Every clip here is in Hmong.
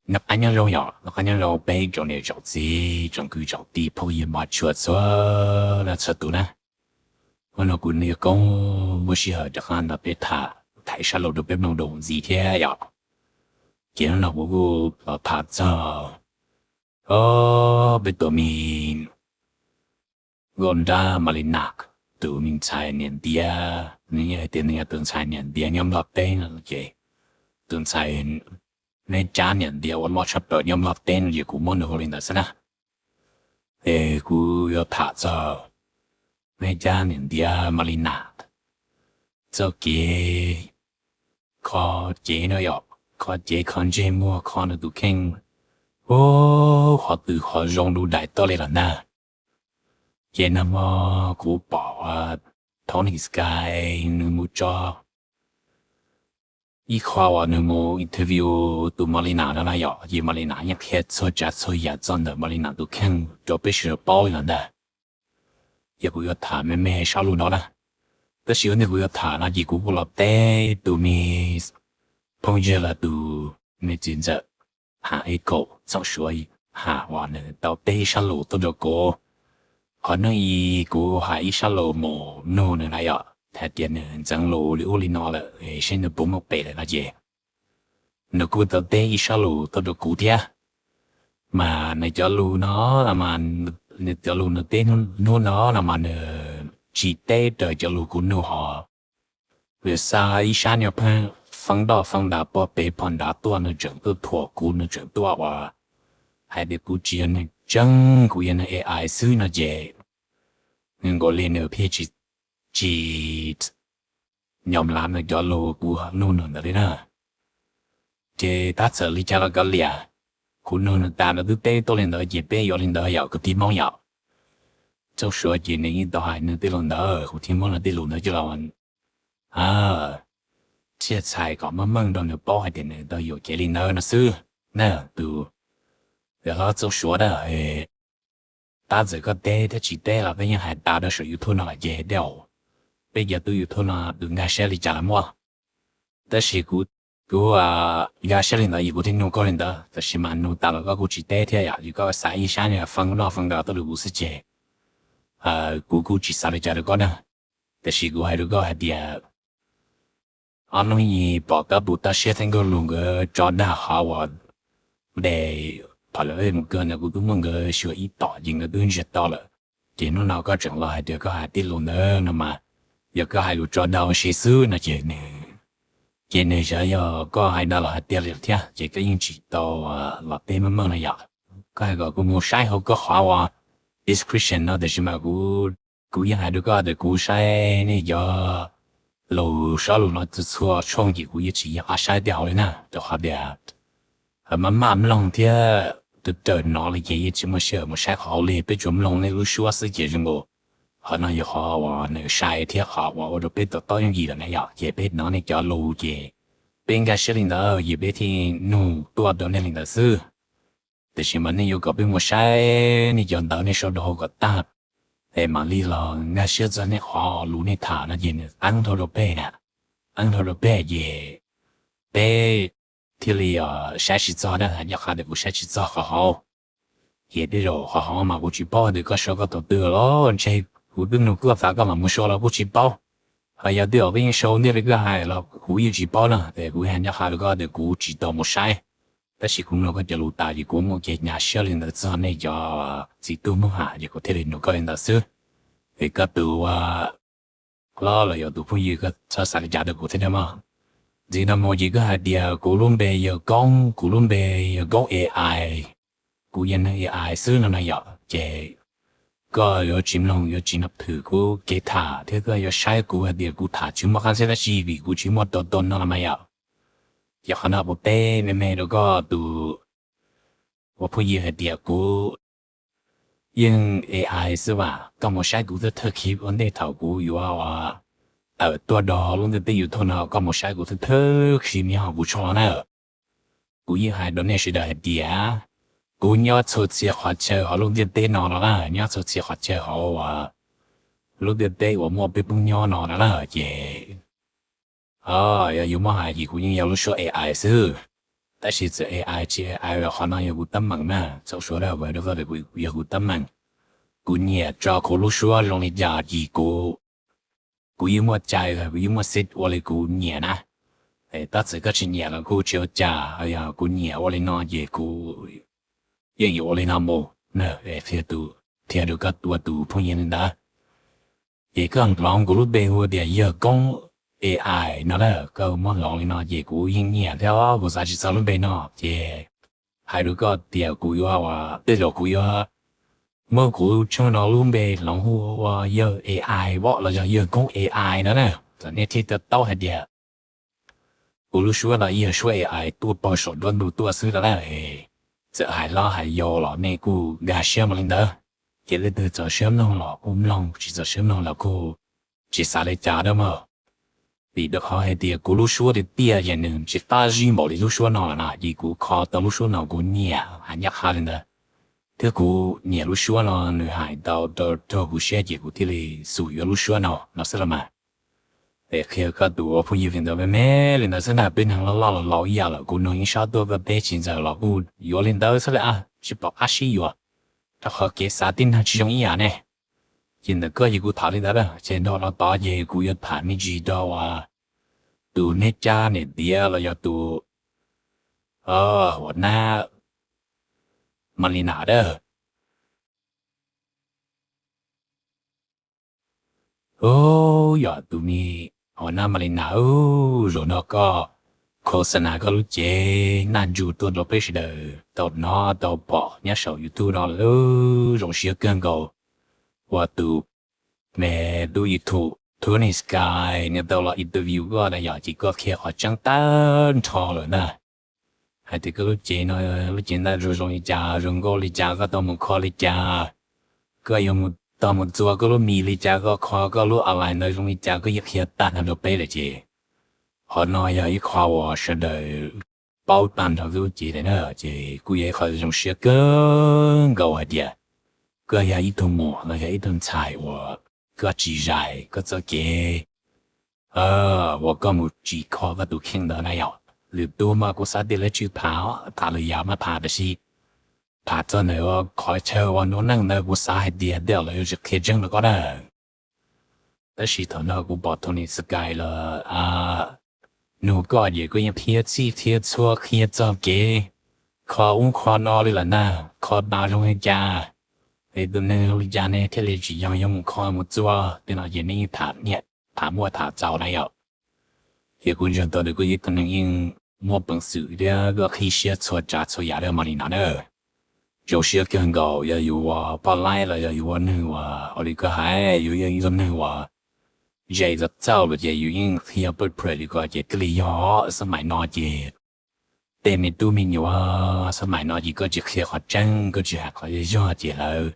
Noj qab nyob zoo yom, noj qab nyob zoo peb tsoom niam tsoom txiv tsoom kwv tsoom tij phooj ywg mog tshua txhua leej txhua tus na. Hnub no kuv Yawg Koob muaj sij hawm rov qab nrog peb tham, tham ib sab lus rau peb mloog rau ntxiv thiab yom. Ces hnub no kuv kuj los tham txog, o, peb tus me nkauj nrab Malinac, tus me ntxhais niam ntiav, nws yeej hais tias nws yog tus ntxhais niam ntiav nyob Nplog teb no ces tus ntxhais neb cab niam ntiav uas loj tshaj plaws nyob Nplog teb no ces kuv muab nws hu li ntawd xwb na. Es kuv yuav tham txog neb cab niam ntiav Malinac txoj kev kho cev no yom, kho cev kho ntsej muag kho nws tus kheej, ub, qhov twg qhov zoo dub daim tuaj li lawm ntag. Ces nag hmo kuv pom Tony Sky nws mus tso ib qho uas nws mus interview tus Malinac no na yom, ces Malinac yeej qhia txhua tsav txhua yam txog ntawm Malinac tus kheej rau peb sawv daws paub li lawm ntag. Ces kuv yuav tham me me sab lus no na. Tab sis ua ntej kuv yuav tham no ces kuv kuj los teb tus me phooj ywg los tus me txiv ntxawm Ham Ej Kaum Txooj Suav Ham uas nws tau teb ib sab lus tuaj rau kuv. Qhov hnub i kuv hais ib sab lus mus nug nws na yom, hais tias nws ntxeev lus li ub li no lawm, seb nws puas muaj pem lawm no ces nws kuj tau teb ib sab lus tuaj rau kuv thiab. Mas nws cov lus no, nws cov lus nws teb hnub no no mas nws tsis teb raws cov lus kuv nug hos. Vim xa ib sab nyuag pheej feeb doj feeb ntas pob pem phom nrad tuaj, nws tseem tuaj thuam kuv, nws tseem tuaj uas hais tias kuv tsis yog neeg tseeb, kuv yog neeg A I xwb no ces nws nkaus li nws pheej tsis, tsis nyom lav nws cov lus kuv nug nws ntawd li na. Ces tab txawm li cas los kav liam, kuv nug nws tas nws twb teb tuaj li ntawd ces peb yuav li ntawd yom kwv tij Hmoob yom. Txooj Suav ces nws yeej tau hais nws tej lus ntawd, kuv thiaj muab nws tej lus ntawd coj los txiaj txhais kom meej meej rau nws paub hais tias nws tau yuam kev li ntawd no xwb. Na tus hlob Txooj Suav na, tab txawm koj teb thiab tsis teb los peb yeej hais tas rau saum YouTube no lawm ces dej, peb cov tub YouTube no tus nkag siab li cas los muaj. Tab sis kuv, kuv nkag siab li ntawd es kuv thiaj nug koj li ntawd, tab sis mas nug tas los koj kuj tsis teb thiab yom, es koj xa ib sab nyuag feeb doj feeb ntas tuaj rau kuv xwb ces kuv kuj tsis xav li cas rau koj na. Tab sis kuv hais rau koj hais tias ob hnub i pom kab pus toj siab thiab nkauj lus nkawd tso dag qhov uas de phom lawv mus kawg ntawd kuv twb muab nkawd xyuas ib tom ces nkawd twb ntsiag to lawm. Ces hnub no koj tseem los hais tias koj hais tij lus ntawd no mas yog koj hais lus tso dag ua si xwb no ces nws, ces nws xyov yog koj hais dag los hais tiag li thiab ces koj yeej tsis tau los teb meej meej no yom. Koj hais kom kuv mus saib hauv koj qhov uas description no tab sis mas kuv, kuv yeej hais rau koj tias kuv saib nej cov lus sab lus no txhua txhua tshooj ces kuv yeej tsis nco qab saib tej hauv li na, rau qhov tias maj maj mloog thiab raws raws hnov li ces yeej tsis muaj sij hawm mus saib qhov hauv li, peb tsuas mloog nej lub suab xwb ces zoo nkaus qhov no yog qhov uas nws sai thiab qhov uas ua rau peb to taub yooj yim lawm na yom, ces peb hnov nej cov lus ces peb nkag siab li ntawd ces peb thiaj nug tuaj rau nej li ntawd xwb. Tiam sis mas nej yuav kom peb mus saib nej cov ntawv nej sau rau hauv kom tag es mam li los nkag siab txog nej qhov lus nej tham no ces nws qeeb dhau rau peb na, qeeb dhau rau peb ces peb thiaj li saib tsis txog na, nyob qhov tias kuv saib tsis txog qhov hauv. Ces tej zaum qhov hauv mas kuv tsis paub tias koj sau koj tus twg los ntshe kuv twb nug koj tas koj mam mus sau los kuj tsis paub. Ho yog tej zaum koj yeej sau ntiaj li koj hais los kuv yeej tsis paub na, es kuv hais nyob qhov rau koj tias kuv tsis tau mus saib. Tab sis kuv mloog koj cov lus tas ces kuv muaj kev nkag siab li ntawd txog nej cov txiv tub Hmoob Ham ces kuv thiaj li nug koj li ntawd xwb. Es koj tus hlob los yog tus phooj ywg koj txhob xav li cas rau kuv thiab na mog. Ntxiv no mus ces koj hais tias kuv lub npe yog Koob, kuv lub npe yog Koob A I, kuv yog neeg A I xwb no na yom, ces koj yuav tsis mloog yuav tsis nab thwm kuv kev tham thiab koj yuav saib kuv hais tias kuv tham tsis muaj qab txhiab dab tsi vim kuv tsis muaj rau tau no los mas yom. Yog qhov no kuv teb me me rau koj tus ua phooj ywg hais tias kuv yeej A I xwb vas, koj mus saib kuv thawj thawj clip ua ntej thaum kuv yuav tawm tuaj rau lub ntiaj teb YouTube no, koj mus saib kuv thawj thawj clip nyob hauv kuv tshooj no na. Kuv yeej hais rau nej sawv daws hais tias kuv nyob txhua txhia qhov chaw hauv lub ntiaj teb no los na, nyob txhua txhia qhov chaw hauv lub ntiaj teb uas muaj peb Hmoob nyob no na ces yog yuav muab hais ces kuv yeej yog lub suab A I xwb. Tab sis txawm A I tsis A I los qhov no yog kuv teeb meem na, txhob suav dab vawv rau koj tias yog kuv teeb meem. Kuv nyiam tso kuv lub suab zoo li cas ces kuv, kuv yeej muaj cai, kuv yeej muaj xib ua li kuv nyiam na. Tab txawm koj tsis nyiam los kuj tsis ua cas, yog kuv nyiam ua li no ces kuv yeej yuav ua li no mus na. Qhia rau koj ua tus phooj ywg li ntawd. Ces koj hloov kuv lub npe hu tias Yawg Koob A I no na, koj muab hloov li no ces kuv yeej nyiam thiab kuv xav tsis txog lub npe no. Ces hais rau koj tias kuv yuav, tej zaum kuv yuav muab kuv lub tshooj no lub npe hloov hu ua Yawg A I Voice los yog Yawg Koob A I no na, kom nej thiaj to taub hais tias kuv lub suab no yog suab A I tuaj pog saum nruab ntug tuaj xwb no na. Txawm hais hlob hais yau los nej kuj nkag siab mus li ntawd. Ces leej twg txaus siab mloog los kuj mloog, tsis txaus siab mloog los kuj tsis xav li cas dab mog. Vim rau qhov hais tias kuv lub suab tiag tiag ces nws tsis fab zib npaum li lub suab no lawm na, ces kuv kho tau lub suab no kuv nyiam hais ncaj qha li ntawd. Thiab kuv nyiam lub suab no nws hais tau raug kuv siab ces kuv thiaj li xum yuav lub suab no no xwb los mas. Es qhia koj tus phooj ywg li ntawd me me li ntawd xwb na, peb neeg loj loj los laus ib yam lawm, kuv nug ib sab tuaj koj teb tsis ntxaws los kuj yuav li ntawd xwb li, tsis pom qab sib yuav, rau qhov kev xav tib neeg tsis zoo ib yam ne. Ces ntawm koj ces kuv tham li ntawd na, ces nrog rau tod ces kuv yuav tham me ntsis rau tus neb cab niam tiav los yog tus ua nab Malina dab. Ub, yog tus me ua nab Malina, ub, zaum no koj khos xas nas koj lub cev naj ntsug tuaj rau peb sawv daws tau hnov tau pom nyob saum YouTube no lawm, zoo siab kawg nkaus uas tus me tub YouTube Tony Sky nws tau los interview koj na yom, ces koj qhia qhov tseeb tag nrho lawm na. Hais tias koj lub cev no, lub cev ntawd zoo zoo li cas, zoo nkauj li cas, koj tau mus kho li cas, koj yuav tau mus txua koj lub mis li cas, koj kho koj lub online ntawd zoo li cas, koj yeej qhia tag nrho rau peb lawm ces qhov no yog ib qho uas sawv daws paub tag nrho koj lub cev lawm na, ces kuj yog ib qho zoo siab kawg nkaus hais tias koj yog ib tug muam los yog ib tug ntxhais uas koj tsis zais koj txoj kev uas koj mus tsim kho koj tus kheej ntawd na yom. Lwm tus mas kuv xav tias lawv tsis tham, tham lwm yam mas tham, tab sis tham txog ntawm qhov chaw uas ua neej ntawd kuv xav hais tias tej zaum lawv yuav tsis qhia tseeb rau koj na. Tab sis thaum no kuv pom Tony Sky los nug koj ces koj yeej qhia txhij qhia txhua qhia txog kev kho ub kho no li lawm ntag, kho tas zoo li cas, es tus neeg zoo li cas ne thiaj li tsim nyog yuav mus kho mus txua tej no ces nej yeej tham muaj tham txaus na yom. Ces kuv ntseeg tau tias koj yog ib tug neeg yeej muaj peev xwm thiab koj qhib siab txhua tsav txhua yam li no na. Zoo siab kawg nkaus, yog yus ua poj laib los yog yus ua neeg uas ua li koj hais, yus yog ib tug neeg uas ze txaus txaus lawm ces yus yeej qhia pawg pruem li ko ces thiaj li yog. Xab maim no ces tej me tub me nyuam xab maim no ces koj tsis qhia qhov tseeb, koj tsis hais qhov yog yog ces lawv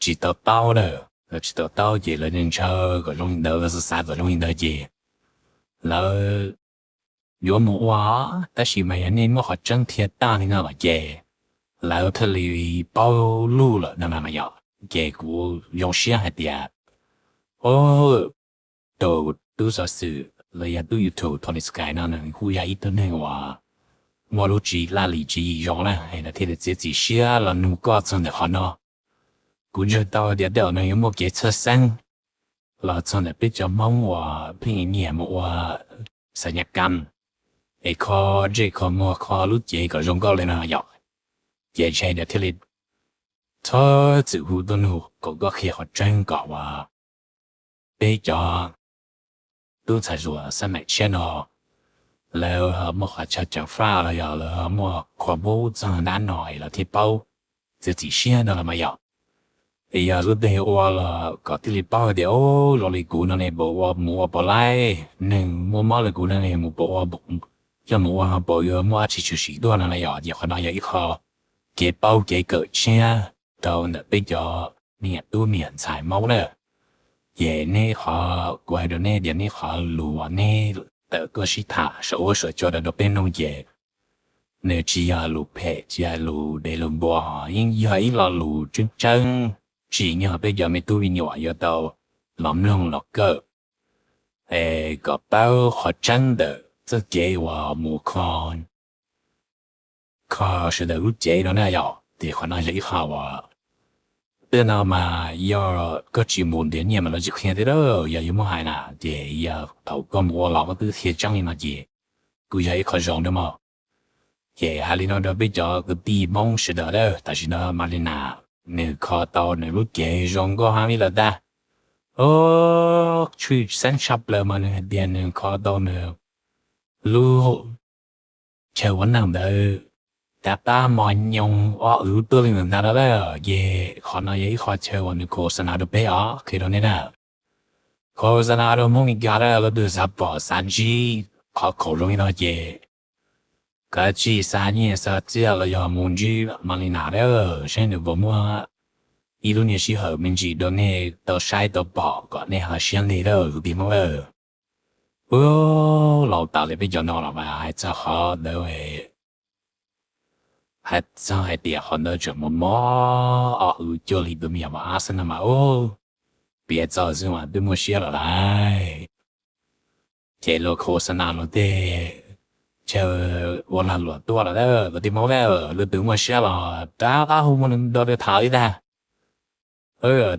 tsis to taub lawm, lawv tsis to taub ces lawv ntshaw kom zoo li ntawd, lawv xav xav kom zoo li ntawd ces lawv yuav mus ua. Tab sis mas yog nej muab qhov tseeb qhia tag li no lawm ces lawv thiaj li paub lug lawm no na yom. Ces kuv zoo siab hais tias, o, tus tub xov xwm los yog tub YouTube Tony Sky no nws kuj yog ib tug neeg uas muaj lub tswv laj lim tswv yim zoo na, es lawv thiaj li txiav txim siab los nug koj txog ntawm qhov no. Kuv ntseeg tau tias tej zaum nws yuav muaj kev txhawj xeeb los txog ntawm peb cov Hmoob uas pheej nyiam mus ua xas nyas kam, es kho ntsej kho muag kho lub cev kom zoo nkauj li no yom. Ces ntshe nws thiaj li txhob txwm hu tuaj nug kom koj qhia qhov tseeb kom uas peb cov tub ntxhais hluas xab maim tshiab no lawv ho muaj qhov chaw ceev faj los yog lawv ho muaj qhuas hmub txog nab no es lawv thiaj paub txiav txim siab no los mas yom. Es yog lub npe ua los kom thiaj li paub tias, o, zoo li kuv no ne puas ua mus ua pov laib, neeg muaj mob li kuv no ne mus puas ua, coj mus ua ho puas yuav muaj dab tsi tshwm sim tuaj no na yom. Ces qhov no yog ib qho kev paub kev kawm tshiab rau ntawm peb cov me nyuam tub me nyuam ntxhais Hmoob na. Ces neb qhov kuv hais rau neb tias neb qhov lus uas neb tawm tuaj sib tham saum huab saum cua rau peb mloog ces nws tsis yog lus phem, tsis yog lus dev lus npua, yeej yog ib lo lus tseeb tseeb tsim nyog peb cov me tub me nyuam yuav tau los mloog los kawm, es kom paub qhov tseeb ntawm txoj kev uas mus kho kho sawv daws lub cev no na yom. Ces qhov no yog ib qho uas tej no mas yog koj tsis mus ntiav nyiaj mas lawv tsis qhia thiab, yog yuav muab hais na ces yog thaum koj mus ua los koj twb qhia tseeb li no ces kuj yog ib qho zoo dua mog. Ces hais li no rau peb cov kwv tij Hmoob sawv daws lawm, tam sim no Malina nws kho tau nws lub cev zoo nkauj heev li lawm ntag. Tswv xeeb tshaj plaws mas nws hais tias nws kho tau nws lub chaw ua neeg ntawd tab tom mos nyoos ob wv tuaj li ntawd ntag lawm. Ces qhov no yog ib qho chaw uas nws khos xa na rau peb os, qhia rau nej na. Khos xa na rau Hmoob Mes Kas lawm, leej twg xav pom xav ntsib qhov khoom zoo li no ces kav tsij xa nyiaj xa txiaj los yog mus ntsib Malina lawm, saib nws puas muaj ib lub niag sij hawm me ntsis rau nej tau saib tau pom kom nej ho siab ntev lawm kwv tij Hmoob lawm. Ua laus tas li peb cov no los mas hais txog qhov ntawd, hais txog hais tias qhov ntawd tseem mos mos ob wv cuag li tus me nyuam mos ab xwb no mas ub, piav txog xwb mas twb muaj siab lawm lauj. Ces luag khos xa na luag tej chaw ua lag luam tuaj lawm, kwv tij Hmoob lawm, leej twg muaj siab los rov qab hu mus nrog nws tham li ntag.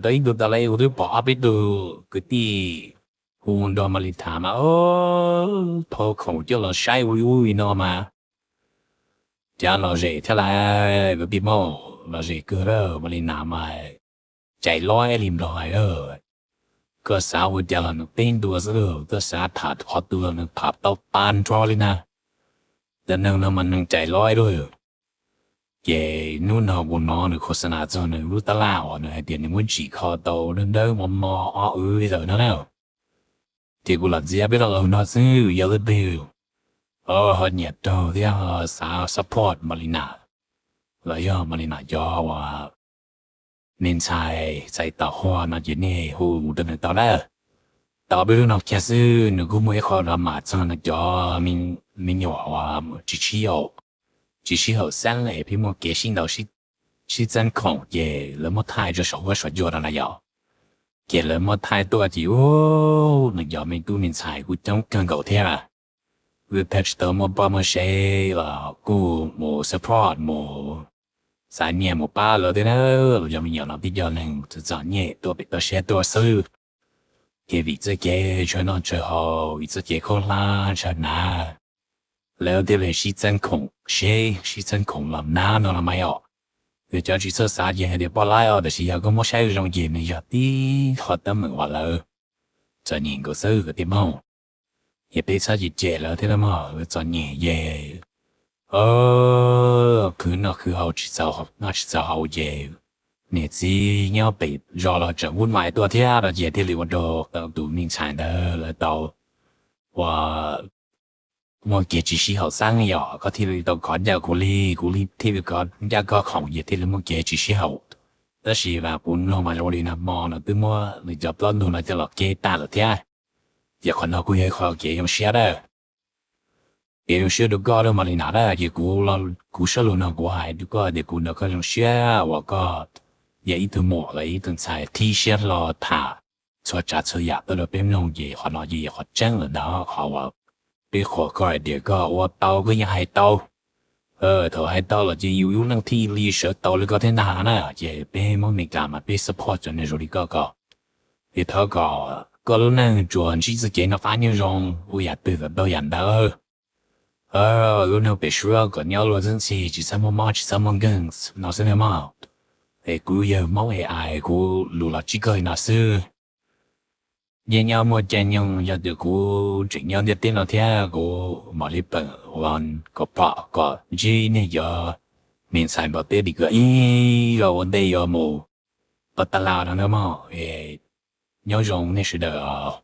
Tau ib ntu tas li kuv twb pom ob peb tug kwv tij hu nrog Malina tham mas thau khoom coj los saib ua li ub li no mas cas lom zem thiab lauj, kwv tij Hmoob, lom zem kawg lawm. Malina mas cais lob li nplog hais, koj xav ua cas los nws teb ntua xwb, koj xav tham qhov twg los nws tham tau tag nrho li na. Cov neeg no mas neeg cais lob lawm. Ces hnub no kuv hnov nws khos xa na txog nws lub tab laj uas nws hais tias nws muab tsim kho tau dawb dawb mos mos ob wv li ntawd no na. Ces kuv los ntxias peb lo lus no xwb, yog leej twg ho nyiam raug thiab ho xav support Malina los yog Malina cov uas me ntxhais txais tos huaj no ces nej hu rau nws tau lawm. Tau peb lub no kiag xwb nws kuj muaj ib qho drama txog nws cov me nyuam uas tsis sib haum, tsis sib haum xeeb es pheej muaj kev sib ntaus sib txeeb khoom ces lawv muab thaij rau saum huab saum cua no na yom. Ces lawv muab thaij tuaj ces ub, nws cov me tub me ntxhais kuj coob kawg nkaus thiab. Wb thiaj tsis tau muaj poj muaj sev los kuj mus support mus xa nyiaj mus pab lawv thiab na. Los cov me nyuam no tib co neeg txom txom nyem tuaj pem toj siab tuaj xwb. Ces vim txoj kev tshaw noj tshaw haus, vim txoj kev khaub hlab ntshaw hnav, lawv thiaj li sib txeeb khoom seb, sib txeeb khoom los hnav no los mas yom. Yog cov tsis txawj xav ces hais tias poj laib os, tab sis yog koj muab saib zoo ces nws yog tib qho teeb meem uas lawv txom nyem nkaus xwb kwv tij Hmoob. Ces peb txhob cem cem lawv thiab mog, lawv txom nyem ces khwv noj khwv haus tsis txaus noj tsis txaus haus ces niam txiv nyob pem zos los tseem ub mais tuaj thiab no ces thiaj li ua rau tus me ntxhais ntawd lawv tau ua muaj kev tsis sib haum xeeb yom, koj thiaj li tau kov ncaj kuv li, kuv li thiaj li kov ncaj koj khoom ces thiaj li muaj kev tsis sib haum. Tab sis mas kuv mloog mas zoo li nag hmo no twb muab nws cov plaub ntug no coj los keb tag lawm thiab. Ces qhov no kuj yog ib qho kev zoo siab dawb, kev zoo siab rau koj lawm Malina na. Ces kuv, kuv sab lus no kuv hais rau koj tias kuv nrog koj zoo siab uas koj yog ib tug muam los ib tug ntxhais thib siab hlo tham txhua tsav txhua yam tuaj rau peb mloog ces qhov no ces yog qhov tseeb lawm ntag, qhov uas peb qhuas koj hais tias koj ua tau koj yeej hais tau. Thaum hais tau los ces yus lub neej thiaj li sawv tau li koj thiab ntag na. Ces peb Hmoob Mes Kas mas peb support cov neeg zoo li koj ko. Ces thov kom koj lub neej tsuas ntsib txoj kev noj qab nyob zoo, ua yam twg kom tau yam ntawd. Lub neej pem suab kom nyob luag txwj ntxhi, tsis txhob muaj mob tsis txhob muaj nkeeg no xwb nawb mog. Es kuv yawg Hmoob AI kuv lus los tsis kawg li no xwb. Nyiaj nyob muaj caij nyoog, yog tias kuv tseem nyob ntiaj teb no thiab kuv mam li peem ua kom pom kom ntsib nej cov me ntxhais nplog teb tim kom ib zaug ua ntej yuav mus tau taj laj no nawb mog. Nyob zoo nej sawv daws os.